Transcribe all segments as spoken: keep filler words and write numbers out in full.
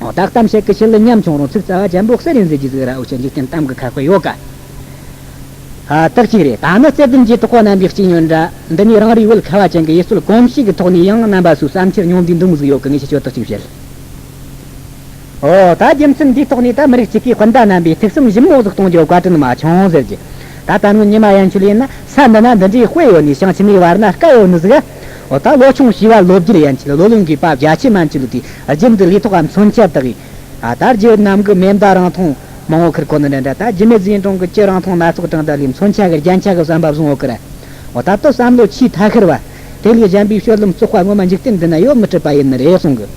ད་གཏམ་བཤད་ཀྱི་ཆེད་ལ་ཉམ་ཆུང་རུང་ཚིག་རྩ་བ་ཅན་པོ་གསེར་ཡིན་ཟེར་གྱི་ཟིག་ར། འུ་ཅག་འཇིག་རྟེན་གཏམ་གྱི་ཁ་དཔེ་ཡོད་ཀ། ཨ། དག་ཅིག་རེད། ད་ནི་རྩེ་ལྡན་གྱི་དོགས་པ་རྣམ་པའི་གཅིག་ཉོན་འདྲ། འདི་ནས་རང་རེའི་བོད་ཁ་བ་ཅན་གྱི་ཡུལ་སྲོལ་གོམས་གཤིས་ཀྱི་ཐོག་ནས་ཡང་རྣམ་པ་ཚོས་བསམ་འཆར་ཉུང་བསྡུས་འདི་མོ་ཟིག་ཡོད་ཀི། ངས་ཁྱེད་ཆོ་དག་ཅིག་བཤད། ཨོ། ད་རྒྱུ་མཚན་འདིའི་ཐོག་ནས་ད་མི་རིགས་གཅིག་གི་སྤུན་ཟླ་རྣམ་པའི་ཐུགས་བསམ་ཞིབ་མོ་ཟིག་གཏོང་རྒྱུ་བཀའ་དྲིན་མ་ཆུང་ཟེར་གྱི། ད་ད་ནི་ཉི་མ་ཡན་ཆོད་ཡིན་ན་ས་འདི་ན་འདི་འདྲའི་དཔེ་ཡོད་ནི། ཞིང་ཆེན་མའི་བར་ན་སྐད་ཡོད་ནི་ཟིག། ཨོ། ད་ལོ་ཆུང་བྱིས་པ་ལོ་བརྒྱད་ཡན་ཆོད་ལོ་ལོན་གྱི་པ་བརྒྱ་ཆེ་མན་ཆོད་ལུ་དེ་རྒྱུན་དུ་ལུས་ཐོག་གམ་མཚོན་ཆ་བཏགས་གི། ཨ། ད་རྒྱུ་རྣམས་ཀྱི་མེ་མདའ་རང་ཐོང་མང་བོ་ཁུར་གོ་ནི་འདྲ་འདྲ། ད་རྒྱུ་མེད་ཟིན་གྲོང་གི་ཅི་རང་ཐོང་སྣ་ཚོགས་གྲངས་ད་ལས་མཚོན་ཆ་གི་རྒྱན་ཆ་གི་བསམ་པ་བཟུང་བོ་ཁུར། ཨོ། ད་ལྟོ་བསམ་བློ་ཆེས་ཐ་ཤར་བ། དེ་ལས་གཞན་པའི་སྤྱོད་ལམ་བཙོག་པ་ངོ་མ་འཇིག་རྟེན་འདི་ན་ཡོད་མི་སྲིད་པ་ཡིན་ནི་རེད་གསུང་གི།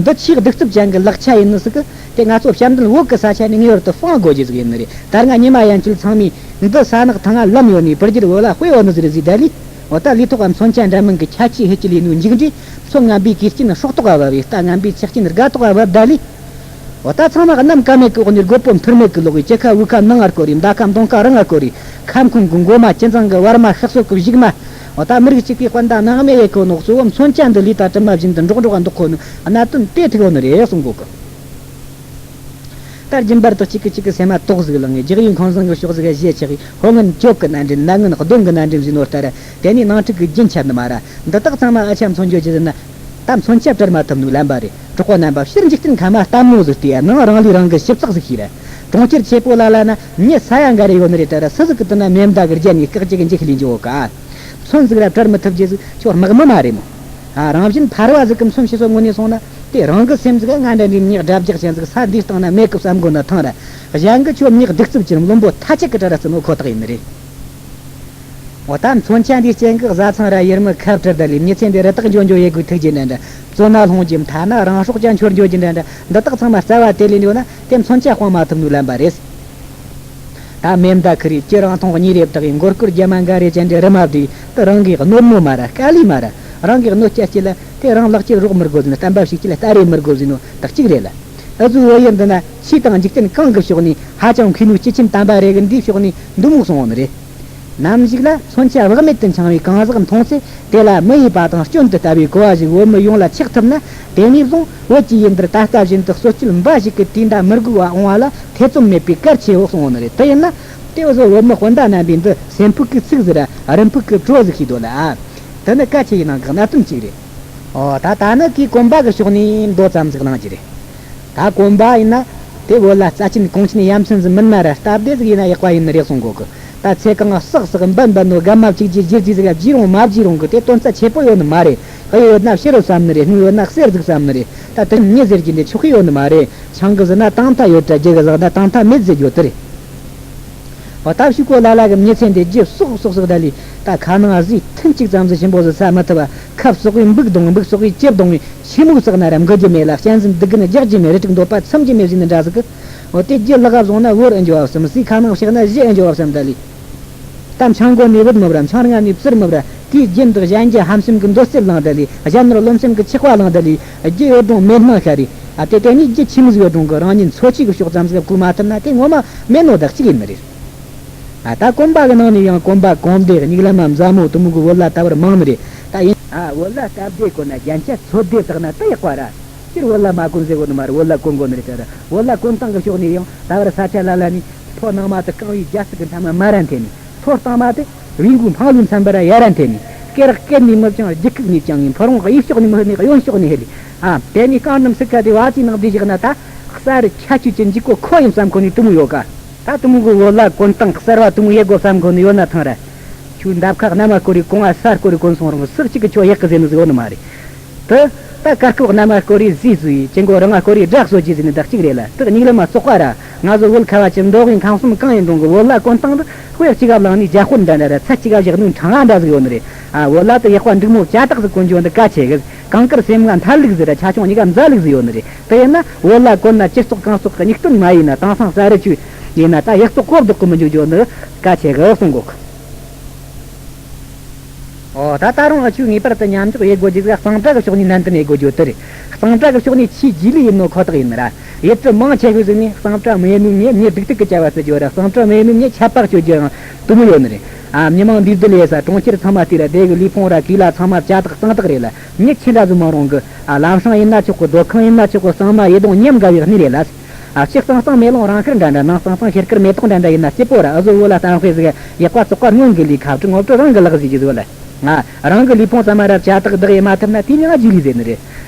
འདི་ཆེས་གདུག་རྩུབ་ཅན་གྱི་ལག་ཆ་ཡིན་ནི་ཟིག་གི། དེ་ང་ཚོ་ཞབས་འདྲེན་བོད་ཀྱི་ས་ཆ་ནས་ངེས་པར་དུ་སྤང་དགོས་རྒྱུ་ཟིག་ཡིན་ནི་རེད། ད་སྔ་ཉི་མ་ཡན་ཆོད་ཚང་མས་འདི་ས་ནག་ཐང་ང་ལམ་ཡོད་ནི་བུ་རྒྱུད་བོད་ལ་དཔེ་ཡོད་ནི་ཟིག་རེད་ཟིག་ད་ལི། འོ། ད་ལུས་ཐོག་གམ་མཚོན་ཆ་འདྲ་མིན་གྱི་ཁྱད་ཆོས་ཧེ་ཅི་ལས་ནུ་འཇིག་འདྲི། མཚོ་ངན་པའི་གོས་སྐྱོན་སྲོག་ཐོག་ག་བབས་པའི་རྟ་ངན་པའི་ཆག་སྐྱོན་དགའ་ཐོག་ག་བབས་ད་ལི། འོ། ད་ཚང་མ་གནམ་ཀ་མེད་གི་འོག་ནས་སྒོ་པོ་མཐིལ་མེད་གི་ལོག་གི། སྐྱི་ཁ་དབུ་ཁ་ནང་ང་སྐོར་རེ། མདའ་ཁ་མདུང་ཁ་རང་ང་སྐོར་རེ། ཁ་ཁུང་གི་མགོ་མ་ཅི་ཚང་གི་བར་མ་ཤག་སོག་གི་གཞུག་མ། འོ། ད་མི་རིགས་གཅིག་གི་སྤུན་ཟླ་ནང་མེད་ཡེ་གོ་ནོ་གཙོ་བོ་མཚོན་ཆ་འདི་ལས་ད་གྲིབ་མ་བཞིན་དུ་འགྲོག་འགྲོག་འདུག་གོ་ནོ་གནད་དོན་དེ་ཐུག་ཡོད་ནི་རེད་གསུང་གོ་གི། ད་རྒྱུན་པར་དུ་གཅིག་གིས་གཅིག་གི་སེམས་མ་ཏོག་ཟིག་ལངས་ངེ། རྒྱག་ཡུལ་ཁང་བཟང་གི་ཕྱོགས་ཟིག་ག་གཞས་ཆགས་ཡི། ཕོ་ངན་གྱོད་གི་ནན་འདྲེན། ནད་ངན་གདོན་གི་ནན་འདྲེན་ཟིན་ནོ་ལྟར། དེ་ནས་ནང་འཁྲུག་གི་རྒྱུན་ཆད་ནི་མ་ར། འདི་དག་ཚང་མ་ཨ་ཆ་མཚོན་བརྗོད་ཀྱི་ཟིན་ན། ད་མཚོན་ཆ་བྲལ་མ་ཐུབ་ནོ་ལན་པ་རེད། གྲོགས་པོ་རྣམ་པ། སྤྱིར་འཇིག་རྟེན་ཁམས་ལྟད་མོ་ཟིག་ལྟོས་ཡ། ནང་རང་ལུས་རང་གི་ཞིབ་ཚགས་ཟིག་ཤེས་ར། གྲོང་ཁྱེར་ཆེ་པོ་ལ་ལ་ན་མྱི་ས་ཡ་འགའ་རེ་ཡོད་ནི་རེད་ད་ར། སུ་ཟིག་གི་དུ་ན་མེ་མདའ་གི་རྒྱན་ནས་སྐག་ཅིག་གི་འཇིག་ལས་འཇོག་ག། མཚོན་ཟིག་ར་བྲལ་མི་ཐུབ་རྒྱུ་ཟིག་ཁྱོད་དམག་མི་མ་རེད་མོ། ཨ། རང་བཞིན་ཕལ་བ་ཟིག་གི་མཚོན་བྱེད་སོ་ངོ་ནས་སོང་ན། དེ་རང་གི་སེམས་ཟིག་ང་འདྲ་འདྲའི་མྱི་དགྲ་རྒྱག་ཅན་ཟིག་ས་འདིའི་སྟེང་ན་མེད་གི་བསམ་དགོས་ན་ཐང་ར། གཞན་གི་ཁྱོད་མྱི་གདུག་རྩུབ་ཀྱི་བླུན་པོ་ཐ་ཆད་ཀྱི་གྲལ་ར་བརྩི་ནོ་ཁོ་ཐག་ཡིན་ནི་རེད། འོ། ད་མཚོན་ཆ་འདིའི་རྐྱེན་གྱིས་བཟའ་ཚང་ར་ཡུལ་མི་ཁ་བྲལ་ད་ལས། མྱི་ཚེ་འདི་རི་དྭགས་འགྱོ་འགྱོ་ཡེ་དགོས་ཐུག་རྒྱུ་འདྲ་འདྲ། བཙོན་ན་ལྷུང་རྒྱུ་མཐའ་ན་རང་སྲོག་ཅན་ཆོར་འགྱོ་རྒྱུ་འདྲ་འདྲ། འདི་དག་ཚང་མ་རྩ་བ་དེ་ལས་འདི་ཡོད་ན་དེ་མཚོན་ཆ་སྤང་མ་ཐུབ་ནོ་ལན་པ་རེད། ད་མེ་མདའ་ཁུར་རེ་ཅི་རང་ཐོང་གཉིས་རེ་བཏགས་ཡིན། མགོ་སྐོར་རྒྱ་མ་འགའ་རེ་ཅན་འདྲ་རི་མ་བསྡུས། དེ་རང་གི་གནོད་མོ་མ་ར་དཀའ་ལས་མ་ར། རང་གི་གནོད་སྐྱེལ་སྐྱེལ་ལ་དེ་རང་ལག་ཁྱེར་རོགས་མི་དགོས་ཟིན། བསྟན་པ་ཞིག་ཁྱེར་ལ་སྟ་རེ་མི་དགོས་ཟིན་ནོ་དག་ཅིག་རེད་ལ། ཨ་ཟུ་བོད་ཡུལ་འདི་ན་ཆོས་དང་འཇིག་རྟེན་གང་གི་ཕྱོགས་ནས་ཧ་ཅང་མཁས་ནོ་སྐྱེས་ཆེན་དམ་པ་རེ་གི་འདིའི་ཕྱོགས་ནས་འདི་མོ་གསུངས་འོང་ནི་རེད། ནམ་ཞིག་ལ་མཚོན་ཆ་བག་མེད་དུ་འཆང་བའི་གང་ཟག་མཐོང་ཚེ། དེ་ལ་མི་འོས་པ་དང་སྐྱོན་དུ་ལྟ་བའི་གོ་བ་ཞིག་བོད་མི་ཡོངས་ལ་ཆགས་ཐུབ་ན། དེ་ནས་བཟུང་བོད་ཀྱི་ཡུལ་འདིར་ད་ལྟ་བཞིན་དུ་གསོད་སྤྱོད་འབའ་ཞིག་གི་དུས་འདའ་མི་དགོས་པ་འོང་བ་ལ་ཐེ་ཚོམ་མེད་པའི་གལ་ཆེའོ་གསུངས་ནི་རེད། དེ་ཡིན་ན་དེ་འུ་ཚོ་བོད་མི་སྤུན་ཟླ་རྣམ་པའི་འདི་སེམས་ཕུགས་ཀྱི་ཚིག་ཟིག་ར་རིམ་ཕུགས་ཀྱི་གྲོ་ཟིག་ཤེས་དོ་ལ། ཨ། དེ་ནི་གལ་ཆེ་ཡི་ནང་གི་གནད་དོན་གཅིག་རེད། ཨོ། ད་ད་ནི་གི་གོམ་པ་གི་ཕྱོགས་ནས་མདོ་ཙམ་ཟིག་གནང་རྒྱུ་རེད། ད་གོམ་པ་ཡིན་ན། དེ་བོད་ལ་རྩ་ཆེན་གོང་ཆེན་ཡ་མཚན་ཟིག་མིན་ན་ར་སྟབས་བདེ་ཟིག་ཡིན་ན་ཡག་པ་ཡིན་ནི་རེད་གསུང་གོ་གི། ད་ཚེ་གང་བསགས་བསགས་འབད་འབད་ནོ་རྒན་མ་གཅིག་གིས་བརྗེ་རྫས་ཟིག་ལ་བརྗེ་རུང་མ་བརྗེ་རུང་གི་དེ་དོན་རྩ་ཆེ་པོ་ཡོད་ནི་མ་རེད། གཡུ་ཡོད་ན་ཕྱི་རུ་བསམ་ནི་རེད། སྣོད་ཡོད་ན་གསེར་ཟིག་བསམ་ནི་རེད། ད་དེ་མྱི་ཟེར་གྱི་འདི་ཆོག་གི་ཡོད་ནི་མ་རེད། ཆང་གི་ཟེར་ན་དང་ཐ་ཡོད་དྲ། རྒྱུ་གི་ཟེར་ན་དང་ཐ་མེད་ཟེར་རྒྱུ་དེ་རེད། འོ། ད་ཕྱུག་པོ་ལ་ལ་གི་མྱི་ཚེ་འདི་རྒྱུ་སོག་སོག་སོག་ད་ལི། ད་ཁ་ནང་ཟས་ཐུན་གཅིག་ཙམ་ཟིག་ཞིམ་པོ་ཟིག་ཟ་མི་ཐུབ་པ། ཁབ་སོག་པའི་འབུག་གདོང་། འབུག་སོག་པའི་ལྕེབ་གདོང་། ཤི་མུག་བསགས་ན་ར་འགུལ་རྒྱུ་མེད་ལ། གཅན་གཟན་སྡུག་གིན་རྒྱག་རྒྱུ་མེད། རི་དྲུག་འདོད་པ་ཚིམ་རྒྱུ་མེད་ཟིག་ནི་འདྲ་ཟིག་གི། འོ། དེ་རྒྱུ་ལག་བཟུང་ན་བོར་ཨེ་འགྱོ་བ་བསམ། ཟས་ཁ་ནང་བཤིག་ན་བཞི་ཨེ་འགྱོ་བ་བསམ་ད་ལི། ད་འཕྱང་སྒོ་ནས་བུད་མི་བ་ར། འཕྱང་ལྔ་ནས་བཙིར་མི་བ་ར། དེའི་རྒྱུན་དུ་གཞན་གྱི་ཧམ་སེམས་ཀྱི་འདོད་སྲེད་ལངས་ད་ལི། གཞན་ནོར་རློམ་སེམས་ཀྱི་ཆགས་པ་ལངས་ད་ལི། རྒྱུ་ཡོད་རུང་མེད་སྣང་ཤར་རེ། ཨ། དེ་དེ་ནས་རྒྱུ་ཆི་མོ་ཟིག་ཡོད་རུང་གི་རང་ཉིད་འཚོ་བྱེད་ཀྱི་ཕྱོགས་ཙམ་ཟིག་བཀོལ་མ་ཐུབ་ན་དེ་ངོ་མ་མེད་ནོ་དག་ཅིག་ཡིན་ནི་རེད། ཨ། ད་གོམ་པ་གི་ནང་ནས་ཡང་གོམ་པ་གོམ་བགྲོད་སྙིགས་ལམ་མ་མཛའ་མོ་དེ་མོ་གི་བོད་ལ་ད་བར་མང་ནི་རེད། ད་ཡིན། ཨ། བོད་ལ་སྟབས་བདེ་གོ་ན་རྒྱན་ཆ་ཚོད་བདེ་བཏགས་ན་དེ་ཡག་པ་ར། སྤྱིར་བོད་ལ་མ་གོན་ཟེར་གོ་ནི་མ་རེད། བོད་ལ་གོན་གོ་ནི་རེད་ད་ར། བོད་ལ་གོན་སྟངས་ཀྱི་ཕྱོགས་ནས་ཡང་ད་བར་ས་ཆ་ལ་ལ་ནས་ཕོ་ནང་མ་དེ་རྐང་བའི་རྒྱ་སྲིད་ཀྱི་མཐའ་མ་མ་ར་འཐེན་ནས། ཕོ་རྟིང་མ་དེ་བེའུ་མགོའི་འཕང་ལུས་མཚམས་པ་ར་ཡ་ར་འཐེན་ནས། སྐེ་རགས་སྐེ་ནས་མི་བཅིངས། རྒྱུག་ཁུག་ནས་བཅིངས་ཡིན། ཕོ་རོང་གཡས་ཕྱོགས་ནས་མི་ཧེ་ནས་གཡོན་ཕྱོགས་ནས་ཧེ་ལས། ཨ། དེ་ནས་རྐང་སྣམ་སུ་ཁ་དེ་བ་ཅི་ནང་བསྡུས་བཞག་ན་ད་གསར་ཁྱད་ཆོས་ཀྱི་འཇིགས་པོ་ཁོ་ཡིན་བསམ་གོ་ནི་དེ་མོ་ཡོད་ཀ། ད་དེ་མོ་གི་བོད་ལ་གོན་སྟངས་གསར་བ་དེ་མོ་ཡེ་དགོ་བསམ་གོ་ནི་ཡོད་ན་ཐང་ར། ཁྱོད་འདབ་ཁ་གནམ་མ་སྐོར་རེ་གོང་བ་ས་སྐོར་རེ་གོན་སོང་རུང་སུ་གཅིག་གི་ཁྱོད་ཡག་གི་ཟེར་ནི་ཟིག་ཡོད་ནི་མ་རེད། དེ་ད་སྐར་ཁུག་གནམ་མ་སྐོར་རེ་ཟས་ཟོས་ཡིན། ཅི་མགོ་རང་ང་སྐོར་རེ་སྦྲག་གསོ་རྒྱུ་ཟེར་ནི་དག་གཅིག་རེད་ལ། དེ་གཉིས་ལ་མ་བཙོག་པ་ར། ང་ཚོ་བོད་ཁ་བ་ཅན་མདོ་དབུས་ཁམས་གསུམ་གང་ཡིན་རུང་གི་བོད་ལ་གོན་སྟངས་འདི་དཔེ་གཅིག་ག་བླངས་ནས་རྒྱ་དཔོན་འདྲ་འདྲ་ར། ཚད་གཅིག་ག་བཞག་ནས་ཕྲེང་བ་འདྲ་ཟིག་ཡོད་ནི་རེད། ཨ། བོད་ལ་དེ་ཡག་པ་འགྲིག་མོ་ཅ་དག་ཟིག་གོན་རྒྱུ་འདི་གལ་ཆེ་གི། གངས་དཀར་སེམས་ལྔ་མཐའ་ལུག་ཟིག་ར། ཆ་ཆུང་གཉིས་ཀ་མཛའ་ལུག་ཟིག་ཡོད་ནི་རེད། དེ་ཡིན་ན་བོད་ལ་གོན་ན་ཅི་བཙོག་གང་བཙོག་གི་སྙིགས་དོན་མ་ཡིན་ན། དེང་སང་ས་རུ་ཆུ་ཡིན་ན་ད་ཡག་བཙོག་གོ་བདག་གི་མི་འཇུག་རྒྱུ་འདི་གལ་ཆེ་གི་གསུང་གོ་གི། ཨོ་ད་ད་རུང་ཨ་ཆུ་ངེས་པར་དུ་མཉམ་འཇོག་ཡེད་དགོས་རྒྱུ་ཟིག་གཙང་སྦྲ་གི་ཕྱོགས་ནས་ནན་ཏན་ཡེད་དགོས་རྒྱུ་དེ་རེད། གཙང་སྦྲ་གི་ཕྱོགས་ནས་ཆེས་རྗེས་ལུས་ཡིན་ནོ་ཁོ་ཐག་ཡིན་ར། ཡིད་དུ་མང་ཆེ་གི་ཟིག་ནས་གཙང་སྦྲ་མི་ཡེད་ནོ་ཉེ་ཉེ་སྡུག་སྡུག་གི་བྱ་བ་ཟེར་རྒྱུ་ར། གཙང་སྦྲ་མི་ཡེད་ནོ་ཉེ་ཆད་པ་གཅོད་རྒྱུ་ཡང་དུ་མོ་ཡོད་ནི་རེད། ཨ་མི་མང་འདུས་སྡོད་ཡེད་ས་གྲོང་ཁྱེར་ཚང་མ་དེ་ར་དེ་གི་ལུས་ཕུང་ར་གོས་ལ་ཚང་མ་ཇ་དག་གཙང་དག་རེད་ལ། མི་ཆེ་འདྲ་ཟིག་མང་རུང་གི་ཨ་ལམ་སྲང་ཡིན་ན་ཆོག་གི། སྡོད་ཁང་ཡིན་ན་ཆོག་གི། གཙང་མ་ཡེ་དོང་ཉམས་དགའ་བའི་གནས་རེད་ལ། ཨ་ཕྱི་གཙང་གཙང་མེ་ལོང་རང་ཤར་འདྲ་འདྲ། ནང་གཙང་གཙང་ཤར་དཀར་མེ་ཏོག་འདྲ་འདྲ་ཡིན་ན་སྐྱིད་པོ་ར། ཨ་ཟོ་བོ་ལ་གཏམ་དཔེ་ཟིག་ཡག་པ་བཙོག་པ་སྔོན་གི་ལས་ཁ་བྲི་ངོ་བྲི་རང་གི་ལག་ཟིག་གི་ཟོ་ལ། ང་རང་གི་ལུས་ཕུང་ཙམ་མ་ར་ཇ་དག་བདག་ཡེ་མ་ཐུབ་ན་དེ་ནི་ང་རྗེས་ལུས་ཟེར་ནི་རེད།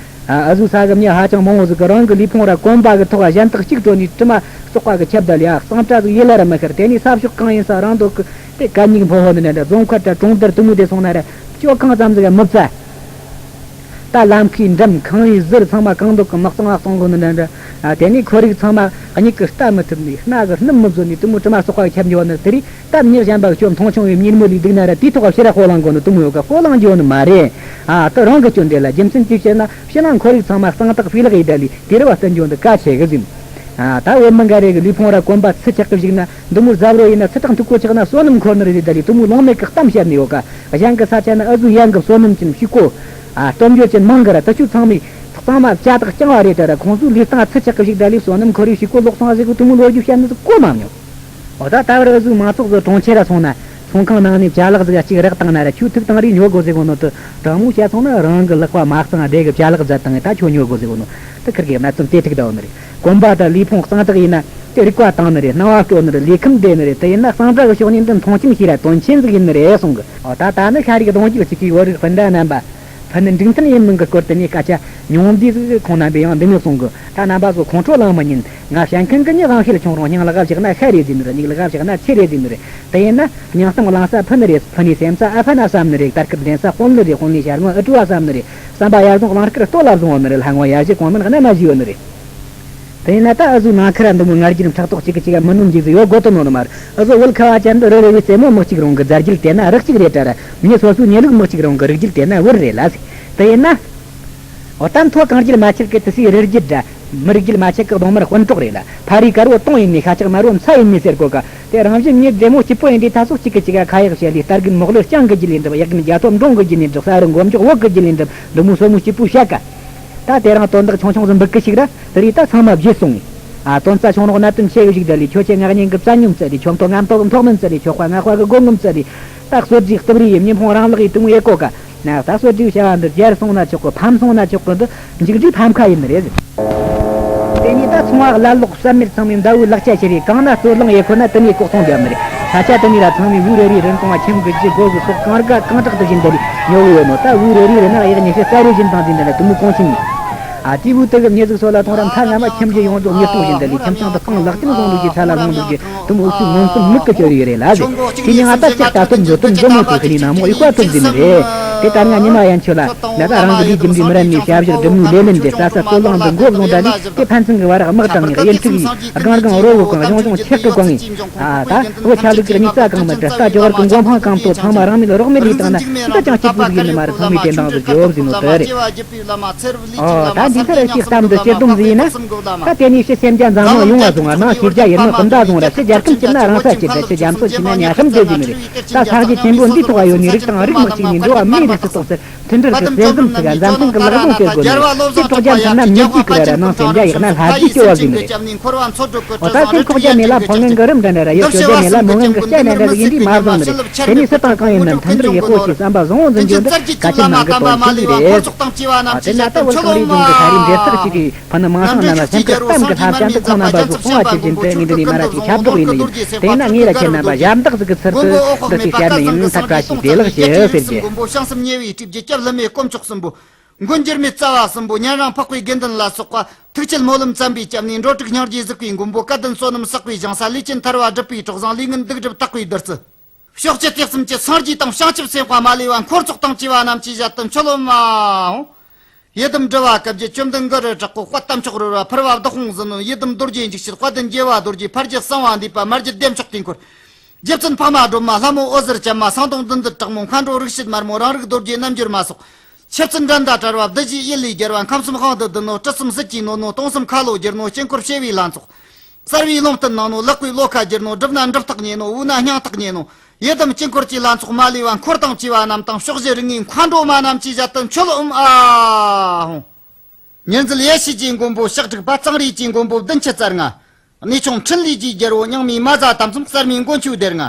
ཨ་ཨ་ཟོ་ས་གི་མྱི་ཧ་ཅང་མང་བོ་ཟིག་གི་རང་གི་ལུས་ཕུང་ར་གོམ་པ་གི་ཐོག་གཞན་དག་གཅིག་བྲོ་ནས་དྲི་མ་བཙོག་པ་གི་ཁྱབ་བརྡལ་ཡ་གཙང་སྦྲ་ཟིག་ཡེ་ལ་ར་མི་ཤར། དེ་ནས་ས་ཕྱོགས་གང་ཡིན་ས་རང་འདོད་གི་དེ་གད་སྙིགས་ཕོ་ཧོ་ནི་འདྲ་འདྲ། རྫོང་མཁར་དྲ་གྲོང་རྡལ་དུ་མོ་དེ་སོང་ན་ར་སྤྱོད་ཁང་ཙམ་ཟིག་མི་བཙལ། ད་ལམ་ཁའི་འགྲམ་ཁང་བའི་ཟུར་ཚང་མ་གང་འདོད་གི་མི་གཙང་བ་གཙང་གོ་ནི་འདྲ་འདྲ། ཨ་དེ་ནས་ཁོར་ཡུག་ཚང་མ་མྱིག་གིས་ལྟ་མི་ཐུབ་ནས་སྣ་གིས་སྣུམ་མི་བཟོད་ནས་དུ་མོ་དྲི་མ་བཙོག་པ་ཁྱབ་འགྱོ་ནི་དེ་རེད། ད་མྱི་གཞན་པ་ཁྱོད་མཐོང་ཆུང་བའི་མྱུར་མོ་ལས་སྡུག་ན་ར་དེའི་ཐོག་ཕྱི་ར་ཧོ་ལང་གོ་ནི་དུ་མོ་ཡོད་ག་ཧོ་ལང་འགྱོ་ནི་མ་རེད། ཨ་ད་རང་གི་སྐྱོན་རེད་ལ། རྒྱུ་མཚན་དེ་བཤད་ན་ཕྱི་ནང་ཁོར་ཡུག་ཚང་མ་གཙང་དག་སྤུས་ལེགས་ཡེ་ད་ལས་དེ་རུ་བ་བསྟན་འགྱོ་འདི་གལ་ཆེ་གི་ཟིན། ཨ་ད་བོད་མི་འགའ་རེ་གི་ལུས་ཕུང་ར་གོམ་པ་ཚུ་ཆག་གི་བཞུགས་ན་འདི་མོ་ཟབ་རོ་ཡིན་ན་ཚུ་དྲག་འཐུག་གོ་ཆག་ན་བསོད་ནམས་འཁོར་ནི་རེད་ཟེར་ད་ལས་དུ་མོ་ལོང་མེད་གི་གཏམ་བཤད་ནི་ཡོད་ག་གཞན་གི་ས་ཆ་ན་ཨ་ཟུ་ཡན་གི་བསོད་ནམས་ཅན་ཕྱུག་གོ་ཨ་སྟོབས་འབྱོར་ཅན་མང་གི་ར། དུ་ཆུ་ཚང་མས་གཙང་མ་ཇ་དག་རྐྱང་བ་རེད་ད་ར། ཁོང་ཚོའི་ལུས་སྟེང་ཚུ་ཆག་གི་བཞུགས་ད་ལས་བསོད་ནམས་འཁོར་རེ་ཕྱུག་གོ་ལོག་སོང་ཟེར་གི་དུ་མོ་ལོ་རྒྱུས་བཤད་ནི་ཟིག་གོ་མ་མྱོང་། འོ་ད་ད་བར་ཨ་ཟུ་མང་ཚོགས་ཟིག་གྲོང་ཁྱེར་ར་སོང་ན་ཚོང་ཁང་ནང་ནས་ཅ་ལག་ཟིག་གཅིག་རག་བཏང་ན་ར་ཁྱོད་ཐུག་བཏང་རེ་ཉོ་དགོ་ཟེར་གོ་ནོ་དུ། དྲང་མོ་བཤད་སོང་ན་རང་གི་ལག་པ་མ་གཙང་བདེ་གི་ཅ་ལག་ཟ་བཏང་ད་ཁྱོད་ཉོ་དགོ་ཟེར་གོ་ནོ་དུ་ཁིར་གི་གནད་དོན་དེ་ཐུག་ད་འོ་ནི་རེད། གོམ་པ་དང་ལུས་ཕུང་གཙང་དག་ཡིན་ན་དེ་རིག་པ་བཏང་ནི་རེད། སྣང་བ་སྤྲོ་ནི་རེད། ལུས་ཁམས་བདེ་ནི་རེད། དེ་ཡིན་ན་གཙང་སྦྲ་གི་ཕྱོགས་ནས་འདི་མཐོང་ཆེན་ཤེས་ར་དོན་ཆེན་ཟིག་ཡིན་ནི་རེད་གསུང་གི། འོ་ད་ད་ནི་ཤ་རིགས་གདོང་རྒྱུག་གཅིག་གིས་བོད་རིགས་སྤུན་ཟླ་རྣམ་པ། ཕུ་ནུ་འགྲིག་མཐུན་ཡིན་མིན་གྱི་སྐོར་དུ་ངས་སྐད་ཆ་ཉུང་བསྡུས་ཟིག་ཁོང་རྣམ་པས་ཡང་འདི་མོ་གསུང་གི། ད་རྣམ་པ་ཚོ་ཁོང་ཁྲོ་ལངས་མི་ཉན། ང་བཤད་མཁན་གྱི་མྱི་དབང་ཤེད་ཆུང་རུང་སྙིང་ལག་བཞག་ན་ཤ་རེད་ཟེར་ནི་རེད། མྱིག་ལག་བཞག་ན་ཚེ་རེད་ཟེར་ནི་རེད། དེ་ཡིན་ན་སྙིང་གཏམ་གླེང་ས་ཕུ་ནུ་རེད། ཕུ་ནུའི་སེམས་རྩ་ཨ་ཕ་ན་བསམ་ནི་རེད། དར་དཀར་འདྲེན་ས་དཔོན་ལི་རེད། དཔོན་ལིའི་ཞལ་ངོ་ཨུ་ཀྲུ་བ་བསམ་ནི་རེད། བསམ་པ་ཡར་བཟུང་གླང་དཀར་སྟོད་ལ་བཟུང་བ་ནི་རེད། ལྷ་ངོ་ཡར་བཞི་གོང་མིན་གནམ་མ་བཞི་བ་ནི་རེད། དེ་ཡིན་ན་ད་ཨ་ཟུ་ནང་ཁུལ་ར་འདི་མོ་ང་རྒྱལ་ཕྲག་དོག་གཅིག་གི་གཅིག་ག་མི་ནོམ་རྒྱུ་ཟིག་ཡོད་དགོ་དོ་ནོ་ནི་མ་རེད། ཨ་ཟུ་བོད་ཁ་བ་ཅན་འདི་རི་རི་བའི་རྩེ་མོ་མི་གཅིག་རུང་གི་རྫ་རྒྱུད་དེ་ན་རི་གཅིག་རེད་དྲ་ར། མྱི་སོ་སོའི་མྱི་ལུགས་མི་གཅིག་རུང་གི་རིགས་རྒྱུད་དེ་ན་བུར་རེད་ལ་ཟིག། དེ་ཡིན་ན། འོ་ད་མཐོ་གང་རྒྱུད་མ་ཆེར་གི་དུ་སའི་རི་རྒྱུད་འདྲ། མི་རིགས་རྒྱུད་མ་ཆེ་གི་གདོང་དམར་དཔོན་གྲོགས་རེད་ལ། ཕ་རི་དཀར་བོ་དུང་ཡིན་ནི། ཤ་ཆག་དམར་བོ་མཚ་ཡིན་ནི་ཟེར་གོ་ག་དེ་རང་བཞིན་མྱི་བདེ་མོ་སྐྱིད་པོ་ཡིན་དུས་ད་སོ་གཅིག་གི་གཅིག་ག་ཁ་ཡག་བཤད་ལས། རྟ་རྒན་མོག་ལོས་སྤྱང་གི་རྒྱུ་ལས་འགྲུབ། གཡག་རྒན་རྒྱ་ཐོབ་འབྲོང་གི་རྒྱུ་ལས་འགྲུབ། ས་རུ་མགོ་མཇུག་བོད་གི་རྒྱུ་ལས་འགྲུབ། འདི་མོ་སོ་མོ་སྐྱིད་པོ་བཤད་ག་ད་དེ་རིང་དོན་དག་ཆུང་ཆུང་ཟིག་འབུད་གི་ཞིག་ར། དེ་རིགས་ད་ཚང་མ་བརྗེད་སོང་ངས། ཨ་དོན་རྩ་ཆུང་རོགས་གནད་དོན་ཆེ་གི་ཞིག་ད་ལས། ཁྱོད་ཆེ་ངག་ཉན་གི་བཙན་སྙོམས་བཙལ་ལས། ཁྱོད་མཐོ་ང་མཐོ་གི་མཐོ་དམན་བཙལ་ལས། ཁྱོད་དཔའ་ང་དཔའ་གི་སྒོ་ངམ་བཙལ་ལས། ད་གསོད་རྒྱུའི་སྟབས་རེ་ཡིན། མྱི་ཕུང་རང་ལག་ཡིས་དུ་མོ་ཡེ་གོ་ག་ན་ད་གསོད་རྒྱུའི་བྱ་བ་འདི་རྒྱལ་སོང་ན་ཆོག་གི། ཕམ་སོང་ན་ཆོག་གི། འདི་མཇུག་འབྲས་ཕམ་ཁ་ཡིན་ནི་རེད། དེ་ནས་ད་ཚོང་བ་བླ་ལོག་བསམ་མེད་ཚང་མས་མདའ་བོའི་ལག་ཆ་ཁྱེར་རེ་གང་ན་རྩོད་གླེང་ཡེ་ཁོ་ན་དེ་ནས་ལྐོག་ཚོང་བརྒྱབ་ནི་རེད། ས་ཆ་དེ་ནས་ར་ཚང་མས་བོའུ་རེ་རེའི་རིན་གོང་བ་ཁྱིམ་གི་རྒྱུ་སྒོ་གི་སོགས་གང་དགའ་གང་དྲག་ཏུ་བྱིན་དེ་ལས་ཉོ་གི་ཡོད་ནོ། ད་བོའུ་རེ་རེའི་རིན་ན་གཡག་ཉི་ཤུ་རྩ་རེ་བྱིན་དང་དེ་འདྲ་ལ་དུ་མོ་གོང་ཆེན་ཡིན། ཨ་དེ་བོའུ་དེ་གི་མྱི་ཟིག་སོ་ལ་གཏོང་ར་མཐའ་མཉམ་པ་ཁྱིམ་རྒྱུ་ཡོངས་རྫོགས་ཉེས་རྟོག་བཞིན་དུ་ལས། ཁྱིམ་ཚང་དུ་སྤང་ལག་རྟེན་བཟུང་འདུག་རྒྱུ། ཚ་ལ་ལྷུང་འདུག་རྒྱུ། དུ་མོ་འུ་ཚོའི་མངོན་སུམ་མིག་གིས་བཅོལ་ཡོད་རེད་ལ་ཟེར། དེ་ནས་ང་ད་ལྕགས་ད་ཐོབ་འགྲོ་ཐོབ་འགྲོ་མོ་ཐོབ་ཁི་ནི་ནང་མོ་ཨི་ཁ་ཐོབ་ཟིན་ནི་རེད། དེ་ལྟར་ང་ཉི་མ་ཡན་ཆོད་ལ་ན་ད་རང་གི་ལུས་རྒྱུ་འབྲས་མི་རན་ནས་ཞབས་ཞུ་སྒྲུབ་ནུས་ལས་ལེན་དེ་ས་ས་སྟོད་ལུང་དུ་མགོ་བཟུང་ད་ལས། དེ་ཕན་ཚུན་གི་བར་དམག་དྲངས་ནས་གཡུ་འབྲུག་ཡིས་སྒང་སྒང་རོ་བོ་གང་གཞུང་གཞུང་ཆག་གི་གང་ཡིན། ཨ་ད་བོད་ཆ་ལུགས་ཀྱི་རྙིག་རྩ་གང་མི་འདྲ། རྟ་ཇོ་བར་གི་མགོ་འཕང་གང་ཐོ་ཚང་མ་རང་མིད་རོགས་མེད་ལས་བཏང་ན་འདི་ཅང་སྐྱིད་པོ་ཟིག་ཡིན་ནི་མ་རེད། ཚང་མས་དེ་འདང་ཟིག་རྒྱོབ་ཟིན་ནོ་དེ་རེད། ཨོ་ད་འདི་ཚར་ཨ་ཅིག་གཏམ་འདི་སྤྱི་སྡོམ་ཟིག་ཡིན་ན། ད་དེ་ནས་ཕྱི་སེམས་རྒྱ་འཛམ་གླིང་ཡོང་བ་བཟུང་བ་ནང་ཕྱི་རྒྱ་ཡིན་ནོ་གི་མདའ་བཟུང་ར། ཕྱི་རྒྱལ་ཁམས་སྐྱིད་ན་རང་ས་སྐྱིད་འདྲ། ཕྱི་རྒྱ་མཚོ་ཆེ་ན་ཉ་ཁམས་བདེ་ཟིན་ནི་རེད། ད་ས་གཞི་ཆེན་པོ་འདིའི་ཐོག་ཡོད་ནི་རིགས་དང་རིགས་མི་གཅིག་ནས་འགྲོ་བ་མིའི་རིགས་སུ་གཏོགས་ཚུལ། མཐུན་སྒྲིལ་གྱི་བརྩེ་འཛོམས་ཚིག་འཛམ་ཐང་གི་ལག་རྡུང་ཟེར་དགོས་ནི་རེད། དེ་དྲོ་རྒྱ་མཚོན་ན་མྱུར་གྱིས་ཀི་ར་ར། ནང་སེམས་རྒྱ་ཡག་ན་ལྷ་རྒྱས་སྐྱོ་བ་ཟིན་ནི་རེད། འོ་ད་སེམས་ཁོག་རྒྱ་མེད་ལ་ཕོ་ངན་གི་རུམ་འདྲ་འདྲ་ར་ཡོད། སྐྱོ་རྒྱ་མེད་ལ་མོ་ངན་གི་སྐྱ་འདྲ་འདྲ་ཟིག་ཡིན་དུས་མ་བཟང་ནི་རེད། དེ་ནས་སུ་དང་གང་ཡིན་ནམ་མཐུན་སྒྲིལ་ཡག་པོ་ཞིག་བསམ་པ་བཟང་བོ་འཛིན་རྒྱུ་འདི་གལ་ཆེན་ནང་གི་དོན་ཆེན་ཟིག་རེད། ཨ་དེ་ན་ད་བོད་གངས་རིའི་ལྗོངས་ཀྱི་ས་རིམ་འབྲེལ་ཐག་ཅིག་གི་ཕ་ནི་མང་སང་རྣམས་ལ་སེམས་ཁུར་གཏམ་གི་ལྷ་བྱ་འདི་ཁོང་རྣམ་པ་ཚོ་སྤོང་བ་ཆེ་ཆེན་དུ་ངེས་འདི་ནས་མ་ར་ཅིག་ཁྱབ་བསྒྲགས་ཡིན་ནི་ཡིན། དེ་ཡིན་ན་ངས་ར་ཁྱེད་རྣམ་པ་ཞབས་འདེགས་ཟིག་གི་ཚུལ་དུ་འདི་ཞིག་བཤད་ནི་ཡིན། ཐག་བཀྲ་ཤིས་བདེ་ལེགས་ཞུ་ཟེར་རྒྱུ། མགོན་འགྱུར་མེད་རྩ་བ་གསུམ་པོ། ཉན་རང་འཕགས་པའི་དགེ་འདུན་ལ་སོགས་པ། ཐུགས་བསྐྱེད་སྨོན་ལམ་བརྩམས་པའི་སྐྱབས་གནས། འགྲོ་དྲུག་སྙིང་རྗེའི་གཟིགས་པའི་མགོན་པོ། སྐལ་ལྡན་བསོད་ནམས་བསགས་པའི་ཞིང་ས། ལས་ཅན་ཐར་བ་སྒྲུབ་པའི་གྲོགས་བཟང་། ལས་ངན་སྡིག་སྒྲིབ་དག་པའི་བདུད་རྩི། ཕྱོགས་བཅུ་དུས་གསུམ་གྱི་སངས་རྒྱས་དང་བྱང་ཆུབ་སེམས་དཔའ་མ་ལུས་པ། འཁོར་ཚོགས་དང་བཅས་པ་རྣམས་ཀྱི་ཞལ་དུ་མཆོད་ལོ་མའོ། ཡི་དམ་སྒྲུབ་པ་སྐབས་ཀྱི་བཅོམ་ལྡན་གུ་རུ་དྲག་པོ། དཔལ་རྟ་མཆོག་རོལ་པ། ཕུར་པ་བདག་དབང་ཟིལ་གནོན། ཡི་དམ་རྡོ་རྗེ་འཇིགས་བྱེད། དཔལ་ལྡན་རྒྱལ་བ་རྡོ་རྗེ། ཕ་རྒྱལ་གསང་བ་འདུས་པ། མར་གྱུར་བདེ་མཆོག་དུས་འཁོར། རྗེ་བཙུན་འཕགས་མ་སྒྲོལ་མ། ལྷ་མོ་འོད་ཟེར་ཅན་མ། སེང་གདོང་བདུན་བདུན་དྲག་མོ། མཁའ་འགྲོ་རིགས་བཞི་དམར་མོ། རང་རིགས་རྡོ་རྗེ་རྣལ་འབྱོར་མ་སོགས། ཆེ་བཙུན་འགྲན་ཟླ་བྲལ་བ། བདུད་བཞིའི་དབྱིབས་ལས་རྒྱལ་བ། ཁམས་གསུམ་དཔང་དུ་བསྡུ་ནོ། སྤྲུལ་གསུམ་ཟིལ་གྱིས་གནོན་ནོ། སྟོང་གསུམ་ཁ་ལོ་བསྒྱུར་ནོ། དཀྱིལ་འཁོར་བྱེ་བའི་ལྷ་ཚོགས། གསལ་བའི་ལུང་བསྟན་གནང་ནོ། ལེགས་པའི་བློ་ཁ་བསྒྱུར་ནོ། བསྒྲུབས་ན་འགྲུབ་ཐག་ཉེ་ནོ། བོས་ན་སྙིང་ཐག་ཉེ་ནོ། ཡི་དམ་དཀྱིལ་འཁོར་གྱི་ལྷ་ཚོགས་མ་ལུས་པ་འཁོར་དང་བཅས་པ་རྣམས་དང་། ཕྱོགས་བཞི་རིགས་ལྔའི་མཁའ་འགྲོ་མ་རྣམས་ཀྱིས་ཞལ་དུ་མཆོད་འོང་ཨ་ཧོ། ཉེར་འཛིན་ཡེ་ཤེས་ཀྱི་མགོན་པོ་ཕྱག་དྲུག་པ། གཙང་རིས་ཀྱི་མགོན་པོ་བདུན་ཅུ་རྩ་ལྔ། གནས་ཆུང་འཕྲིན་ལས་ཀྱི་རྒྱལ་པོ་རྙིང་མའི་མ་བཟའ་དམ་གསུམ་གསར་མའི་མགོན་ཁྱོད་སྡེ་ལྔ།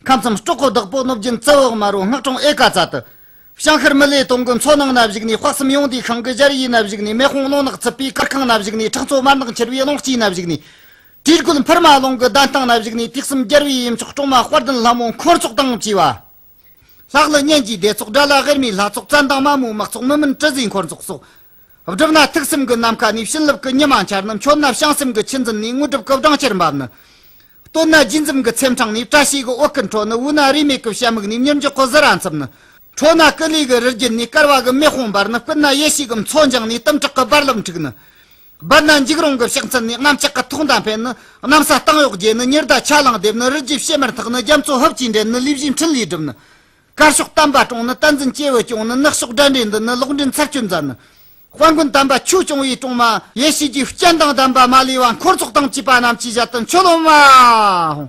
ཁམས་གསུམ་སྤྲོག་གོ་བདག་པོ་གནོད་སྦྱིན་ཙི་བོ་དམར་པོ་སྔགས་དྲུང་ཨེ་ཀ་ཙ་ཏི། བྱང་ཤར་མི་ལའི་དོང་གི་མཚོ་ནང་ན་བཞུགས་ནས། དཔག་བསམ་ཡོན་ཏན་ཤིང་གི་འབྱར་བའི་ན་བཞུགས་ནས། མེ་དཔུང་རླུང་ནག་ཚུད་པའི་གར་ཁང་ན་བཞུགས་ནས། ཁྲག་མཚོ་དམར་ནག་འཁྱིལ་བའི་རླུང་དཀྱིལ་ན་བཞུགས་ནས། དྲིལ་བསྒོལ་འཕུར་མ་རླུང་གི་གདན་སྟེང་ན་བཞུགས་ནས། དུས་གསུམ་རྒྱལ་བའི་ཡུམ་མཆོག་སྲུང་མ་དཔལ་ལྡན་ལྷ་མོ་འཁོར་ཚོགས་དང་བཅས་པ། ལྷ་ཀླུ་གཉན་གྱི་སྡེ་ཚོགས། དགྲ་ལྷ་ཝེར་མའི་ལྷ་ཚོགས། བཙན་དང་དམག་མོའི་དམག་ཚོགས། མི་མིན་དྲི་ཟའི་འཁོར་ཚོགས་སོགས། བསྒྲུབས་ན་ཐུགས་སེམས་ཀྱི་ནམ་མཁའ་ནས། བྱིན་རླབས་ཀྱི་ཉི་མ་འཆར་ནི། མཆོད་ན་བྱང་སེམས་ཀྱི་ཆུ་འཛིན་ནས། དངོས་གྲུབ་ཀྱི་སྦྲང་ཆར་འབབ་ནི། བསྟོད་ན་རྗེས་འཛུམ་གྱི་ཚེམས་འཕྲང་ནས། བཀྲ་ཤིས་ཀྱི་འོད་སྐུ་འཕྲོ་ནི། འབུལ་ན་རེའུ་མིག་གི་བྱ་མིག་ནས། མྱུར་མགྱོགས་ཀྱི་ཟི་ར་འཚུབ་ནི། ཁྲོ་ན་ཀུ་ལུ་གི་རི་རྒྱུད་ནས། བསྐལ་བ་གི་མེ་དཔུང་འབར་ནི། སྤུན་ན་ཡེ་ཤེས་ཀྱི་མཚོ་འགྱིང་ནས། གཏུམ་དྲག་གི་རྦ་རླབས་འཁྲུགས་ནི། སྦལ་ན་འཇིགས་རུང་གི་ཕྱག་མཚན་ནས། གནམ་ལྕགས་ཀྱི་ཐོག་མདའ་འཕེན་ནི། གནམ་ས་སྟེང་གཡོགས་རྒྱས་ནི། ཉི་ཟླ་ཆ་ལང་རྡེབ་ནི། རི་རྒྱུད་བྱེ་མར་འཐག་ནི། རྒྱ་མཚོ་ཧུབ་ཀྱིས་འདྲེན་ནི། ལུས་བཞིའི་འཕྲིན་ལས་སྒྲུབ་ནི། དཀར་ཕྱོགས་བསྟན་པ་སྲུང་ནི། བསྟན་འཛིན་སྐྱེས་བུ་སྐྱོང་ནི། ནག་ཕྱོགས་དགྲ་འདྲེ་འདུལ་ནི། ལོག་འདྲེན་ཚར་གཅོད་མཛད་ནི། དཔལ་མགོན་དམ་པ་ཆོས་སྐྱོང་བའི་སྲུང་མ་ཡེ་ཤེས་ཀྱི་སྤྱན་དང་ལྡན་པ་མ་ལུས་པ་འཁོར་ཚོགས་དང་བཅས་པ་རྣམས་ཀྱིས་ཞལ་དུ་མཆོད་འོང་ཨ་ཧོ།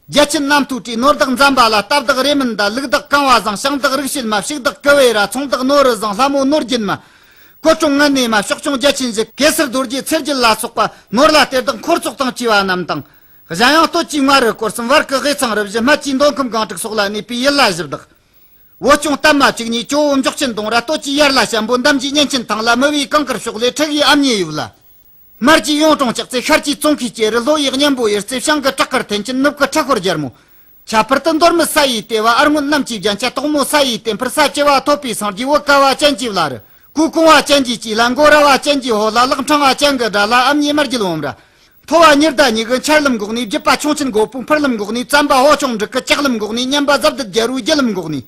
རྒྱལ་ཆེན་རྣམ་ཐོས་སྲས། ནོར་བདག་འཛམ་བྷ་ལ། རྟ་བདག་རེ་མིན་ད། ལུག་བདག་གང་བ་བཟང་། ཞིང་བདག་རིག་བྱེད་མ། ཕྱུགས་བདག་ཀུ་བེ་ར། ཚོང་བདག་ནོར་བུ་བཟང་། ལྷ་མོ་ནོར་རྒྱུན་མ། སྐུ་གྲོང་ངན་ནེ་མ། ཕྱོགས་སྐྱོང་རྒྱལ་ཆེན་བཞི། གེ་སར་རྡོ་རྗེ་ཚེ་རྒྱལ་ལ་སོགས་པ། ནོར་ལྷ་གཏེར་བདག་འཁོར་ཚོགས་དང་བཅས་པ་རྣམས་དང་། གཞན་ཡང་སྟོད་ཀྱི་མངའ་རིས་སྐོར་གསུམ། བར་གྱི་དབུས་གཙང་རུ་བཞི། སྨད་ཀྱི་མདོ་ཁམས་སྒང་དྲུག་སོགས་ལ་གནས་པའི་ཡུལ་ལྷ་བཞི་བདག། བོད་སྐྱོང་པདྨ་བཅུ་གཉིས། ཇོ་བོ་མགྱོགས་ཆེན་ལྡོང་ར། སྟོད་ཀྱི་ཡར་ལྷ་ཤམ་བུ། འདམ་གྱི་གཉན་ཆེན་ཐང་ལྷ། མི་བོའི་གངས་དཀར་ཕྱོགས་ལས། ཁྲི་གི་ཨ་མྱེས་ཡུལ་ལྷ། དམར་གྱི་གཡུང་དྲུང་ལྕགས་རྩེ། ཤར་གྱི་ཙོང་ཁའི་སྐྱེ་རུ། ལྷོ་ཡི་གཉན་པོ་གཡུ་རྩེ། བྱང་གི་བྲག་དཀར་མཐིང་ཆེན། ནུབ་ཀྱི་ཁྲ་ཤོར་རྒྱལ་མོ། ཁྱད་པར་དུ་མདོ་སྨད་ས་ཡི་ལྟེ་བ། ཨར་སྔོན་གནམ་གྱི་རྒྱན་ཆ། དོག་མོ་ས་ཡི་བསྟན་འཕེལ། ས་བཅུ་པ་ཐོད་པའི་སངས་རྒྱས། བོད་ཁ་བ་ཅན་གྱི་བླ་རུ། གོས་གོང་བ་ཅན་གྱི་སྐྱེས་ལྷ། མགོ་ར་བ་ཅན་གྱི་ཕོ་ལྷ། ལག་འཕྲང་བ་ཅན་གྱི་དགྲ་ལྷ། ཨ་མྱེས་དམར་རྒྱལ་བུམ་ར། མཐོ་བ་ཉི་ཟླ་གཉིས་ཀྱི་འཆར་ལམ་འགོག་ནས། བརྒྱུད་པ་ཁྱུང་ཆེན་སྒོ་པོ་འཕུར་ལམ་འགོག་ནས། བཙན་པ་ཕོ་ཆུང་འབྲུག་གི་ལྕགས་ལམ་འགོག་ནས། སྙན་པ་ཟབ་བརྡལ་རྒྱལ་པོའི་རྒྱུད་ལམ་འགོག་ནས།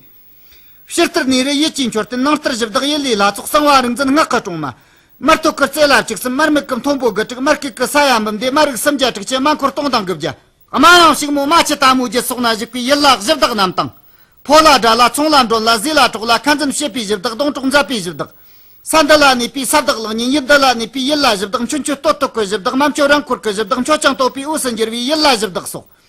ཕྱི་ལྟར་གནས་རི་ཡུལ་གྱི་མཆོད་རྟེན། ནང་ལྟར་གཞི་བདག་ཡུལ་ལྷའི་ལྷ་ཚོགས། གསང་བ་རིག་འཛིན་སྔགས་ཀྱི་སྲུང་མ། དམར་ཐོག་གི་རྩེ་ལ་བཅུ་གསུམ། དམར་སྨུག་གི་མཐོན་པོ་དགུ་དྲུག། དམར་སྐེད་ཀྱི་ས་ཡ་འབུམ་སྡེ། དམར་རིགས་སུམ་བརྒྱ་དྲུག་ཅུ། དམར་འཁོར་སྟོང་དང་དགུ་བརྒྱ། དམར་ཡང་ཕྱུག་མོ་རྨ་ཆུ་དྭངས་མོའི་རྒྱུད་སོགས་ན་བཞུགས་པའི་ཡུལ་ལྷ་གཞི་བདག་རྣམས་དང་། ཕོ་ལྷ་དགྲ་ལྷ། ཚོང་ལྷ་མགྲོན་ལྷ། ཟས་ལྷ་གྲོགས་ལྷ། ཁ་འཛིན་བྱེད་པའི་གཞི་བདག་སྡོང་གྲོགས་མཛད་པའི་གཞི་བདག་ས་འདི་ལ་གནས་པའི་ས་བདག་ལག་གཉིས། ཡུལ་འདི་ལ་གནས་པའི་ཡུལ་ལྷ་གཞི་བདག་མཆོད་མཆོད་བསྟོད་བསྟོད་ཀྱི་གཞི་བདག་མ་མཆོད་རང་འཁོར་གྱི་གཞི་བདག་མཆོད་ཅིང་བསྟོད་པའི་འོས་སུ་འགྱུར་བའི་ཡུལ་ལྷ་གཞི་བདག་སོགས།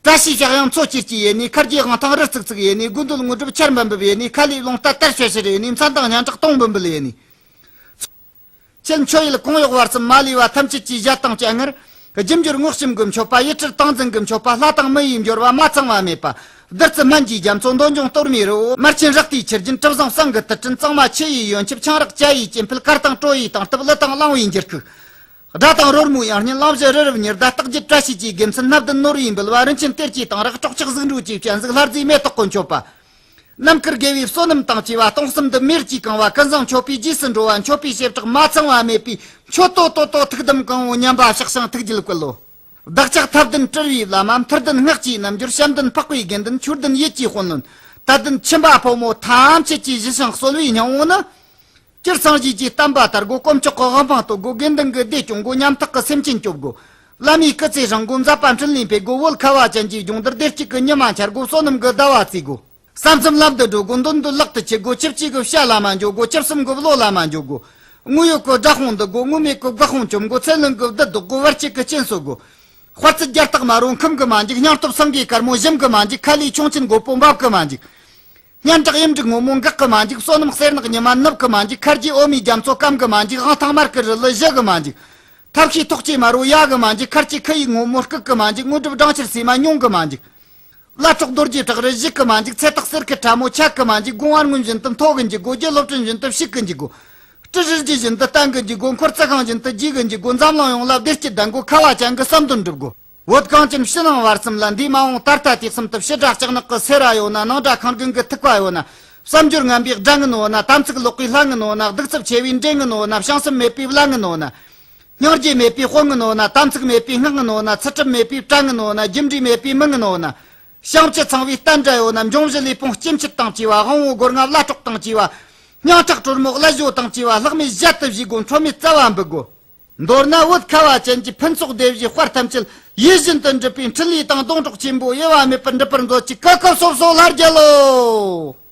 བཀྲ་ཤིས་ཕྱག་གཡང་མཚོ་སྐྱེས་ཀྱི་ཡེ་ནས། མཁར་གྱི་དབང་ཐང་རི་གཙུག་གཙུག་ཡེ་ནས། དགོས་འདོད་དངོས་གྲུབ་ཆར་འབབ་འབབ་ཡེ་ནས། ཁ་ལས་རླུང་རྟ་དར་ཤར་ཤར་ཡེ་ནས། མཚན་དང་སྙན་གྲགས་སྟོང་འབུམ་འབུམ་ཡེ་ནས། ཆེད་མཆོད་ཡུལ་གོང་འོག་བར་གསུམ་མ་ལུས་པ་ཐམས་ཅད་ཀྱི་ཞལ་དང་བཅས་སྔར། རྒྱུ་འབྱོར་དངོས་གཤིས་ཀྱི་མཆོད་པ། ཡིད་སྤྲུལ་ཏིང་འཛིན་གྱི་མཆོད་པ། ལྷ་དང་མི་ཡི་འབྱོར་བ་མ་ཚང་བ་མེད་པ། བདུད་རྩི་སྨན་གྱི་རྒྱ་མཚོ། འདོད་འབྱུང་གཏོར་མའི་རི་བོ། དམར་ཆེན་རཀྟའི་ཆུ་རྒྱུན། གྲུ་གཟིངས་བསང་གི་དུར་ཁྲོད། གཙང་མ་ཆུ་ཡི་ཡོན་ཆབ། ཆང་རག་བཅའ་ཡི་སྐྱེ་འཕེལ། གར་དང་བྲོ་ཡི་དྭངས་སྟབས། གླུ་དང་གླང་བོའི་འགྱུར་ཁུག། སྒྲ་དང་རོལ་མོའི་ཡང་སྙན། གླིང་བཞི་རི་རབ་ཉི་ཟླ། སྟག་རྒྱུད་བཀྲ་ཤིས་ཀྱི་དགེ་མཚན། སྣ་བདུན་ནོར་བུའི་འབུལ་བ། རིན་ཆེན་གཏེར་གྱི་གཏང་རག་སྲོག་ཆགས་གཟུགས་འགྲོས་ཀྱི་སྤྱན་གཟུགས། ལྷ་རྫས་མེ་ཏོག་གི་མཆོད་པ། རྣམ་དཀར་དགེ་བའི་བསོད་ནམས་དང་བཅས་པ། སྟོང་གསུམ་འདི་མེ་རུ་གཅིག་གང་བ། ཀུན་བཟང་མཆོད་པའི་རྗེས་སུ་འགྲོ་བ། མཆོད་པའི་བྱེ་བྲག་མ་ཚང་བ་མེད་པའི། མཆོད་དོ་དོ་དོ་ཐུགས་དམ་གང་བོ་མཉམ་པ་བཤགས་ཤིང་ཐུགས་རྒྱུད་བསྐུལ་ལོ། བདག་ཅག་ཐབས་ལྡན་སྤྲུལ་བའི་བླ་མ། མཐུ་ལྡན་སྔགས་ཀྱི་རྣལ་འབྱོར། བྱམས་ལྡན་འཕགས་པའི་དགེ་འདུན། ཆོས་ལྡན་ཡིད་ཀྱི་དཔོན་བློན། དད་ལྡན་ཁྱིམ་པ་ཕོ་མོ་ཐམས་ཅད་ཀྱིས་གཞི་ཞིང་གསོལ་བའི་སྙིང་པོ་ནི། སྤྱིར་སངས་རྒྱས་ཀྱི་བསྟན་པ་དར་དགོས། དཀོན་མཆོག་གི་དབང་པང་བསྟོད་དགོས། དགེ་འདུན་གྱི་སྡེ་སྐྱོང་དགོས། ཉམ་ཐག་གི་སེམས་ཅན་སྐྱོབ་དགོས། བླ་མའི་སྐུ་ཚེ་བསྲིང་དགོས། མཛད་པ་འཕྲིན་ལས་འཕེལ་དགོས། བོད་ཁ་བ་ཅན་གྱི་སྦྱོང་བརྡར་བདེ་སྐྱིད་ཀྱི་ཉི་མ་འཆར་དགོས། བསོད་ནམས་ཀྱི་ཟླ་བ་བརྩིས་དགོས། བསམ་བསམ་ལམ་དུ་འགྲོ་དགོས། འདོད་འདོད་ལག་ཏུ་ཁྱེར་དགོས། ཆིབས་ཆིབས་ཀྱི་བྱ་ལ་མ་འཇོག་དགོས། ཆིབས་གསུམ་གྱི་བློ་ལ་མ་འཇོག་དགོས། དངོས་ཡོད་ཀྱི་དགྲ་དཔུང་འདུལ་དགོས། དངོས་མེད་ཀྱི་དགའ་དཔུང་བཅོམ་དགོས། ཚེ་བློན་གྱི་བདུད་ལྡོག་དགོས། བར་ཆད་ཀྱི་རྐྱེན་གསོད་དགོས། དཔལ་བརྩེགས་རྒྱ་སྟག་དམར་པོ་འཁུམ་གི་མ་འཇུག། སྙིང་སྟོབས་སེང་གེ་དཀར་མོ་ཞུམ་གི་མ་འཇུག། ཁ་ལས་ཁྱུང་ཆེན་རྒོད་པོ་འབབ་གི་མ་འཇུག། སྙན་གྲགས་གཡུ་འབྲུག་སྔོན་མོ་འགག་གི་མ་འཇུག། བསོད་ནམས་གསེར་ནག་ཉི་མ་ནུབ་གི་མ་འཇུག། མཁར་གྱི་འོ་མའི་རྒྱ་མཚོ་སྐམ་གི་མ་འཇུག། དབང་ཐང་དམར་གི་རི་ལུ་བཞུ་གི་མ་འཇུག། ཐབས་ཤེས་ཐོག་ཆེན་དམར་པོ་ཡལ་གི་མ་འཇུག། མཁར་གྱི་ཁུ་ཡི་སྔོན་མོ་སྐུག་གི་མ་འཇུག། དངོས་གྲུབ་སྦྲང་ཆར་སིལ་མ་མྱོང་གི་མ་འཇུག། བླ་སྲོག་རྡོ་རྗེ་བྲག་རི་བཞུགས་གི་མ་འཇུག། ཚེ་ཐག་གསེར་གྱི་ཕྲ་མོ་ཆད་གི་མ་འཇུག། དགུང་ཨར་སྔོན་བཞིན་དུ་མཐོ་གི་འཇུག་དགོས། རྒྱུ་སློབ་སྤྲིན་བཞིན་དུ་ཕྱུག་གི་འཇུག་དགོས། སྤྲུལ་རི་རྒྱུད་བཞིན་དུ་བརྟན་གི་འཇུག་དགོས། འཁོར་རྩི་ཤིང་བཞིན་དུ་རྒྱས་གི་འཇུག་དགོས། འཛམ་གླིང་ཡོངས་ལ་བདེ་སྐྱིད་ལྡན་དགོས། ཁ་བ་ཅན་གྱི་བསམ་དོན་འགྲུབ་དགོས། བོད་གངས་ཅན་ཕྱི་ནང་བར་གསུམ་ལ། འདས་མ་འོངས་ད་ལྟ་དུས་གསུམ་དུ། ཕྱི་དགྲ་ལྕགས་ནག་གི་སེ་ར་ཡོད་ན། ནང་དགྲ་ཁང་རྒན་གྱི་ཐུག་པ་ཡོད་ན། བསམ་སྦྱོར་ངན་པའི་དགྲ་ངན་ཡོད་ན། དམ་ཚིག་ལོག་པའི་ལྷ་ངན་ཡོད་ན། གདུག་རྩུབ་ཆེ་བའི་འདྲེ་ངན་ཡོད་ན། བྱང་སེམས་མེད་པའི་བླ་ངན་ཡོད་ན། སྙིང་རྗེ་མེད་པའི་དཔོན་ངན་ཡོད་ན། དམ་ཚིག་མེད་པའི་སྔགས་ངན་ཡོད་ན། ཚུལ་ཁྲིམས་མེད་པའི་གྲྭ་ངན་ཡོད་ན། རྒྱུ་འབྲས་མེད་པའི་མི་ངན་ཡོད་ན། བྱང་བཅུད་ཚང་བའི་བསྟན་དགྲ་ཡོད་ན། འབྱུང་བཞི་ལུས་ཕུང་སྐྱེ་མཆེད་དང་བཅས་པ། དབང་པོ་སྒོ་ལྔ་བླ་གྲོགས་དང་བཅས་པ། སྙིང་ཁྲག་དྲོན་མོ་བླ་གཞོ་དང་བཅས་པ། ལྷག་མེད་གཞལ་དུ་བཞེས་དགོས། ཁྲོ་མེད་རྩ་བ་འབུད་དགོས། མདོར་ན་བོད་ཁ་བ་ཅན་གྱི་ཕུན་ཚོགས་སྡེ་བཞིའི་དཔལ་ཐམས་ཅད་ཡིད་བཞིན་དུ་འགྲུབ་པའི་འཕྲིན་ལས་དང་སྡོང་གྲོགས་ཆེན་པོ་དབྱེ་བ་མེད་པར་འགྲུབ་པར་མཛོད་ཅིག། ཀ་ཁོ་སོབ་སོ་ལྷ་རྒྱལ་ལོ།